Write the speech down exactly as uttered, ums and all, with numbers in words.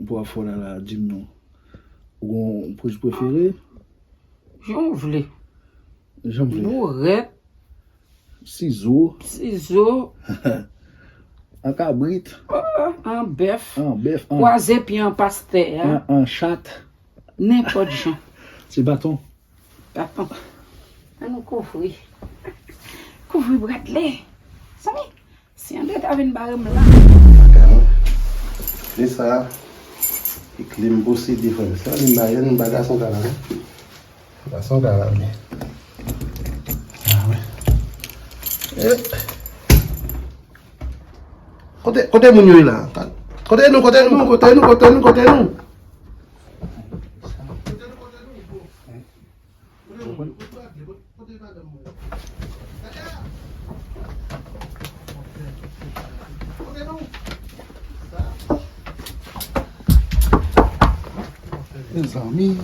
Pou w ap fè la, la, di m non. Ou gen yon pwodui prefere? Jan w vle. Jan m vle. Bourèt. Sizo. Sizo. An kabrit. Oh, an bèf. An bèf. An, kwaze pye an pastè a. An, an chat. Nenpòt jan. Ti baton. Baton. An nou kouvri. Kouvri Bradley. Zanmi, si André ta vin bare m la. Bagay mwen. Li sa. Li klim posede frè m. Sa li m bare m pa gason ka la non. Gason ka la men. Ah, wi. Eh. Kote, kote moun yo ye la? Kote nou, kote nou, kote nou, kote nou, kote nou? Mezanmi.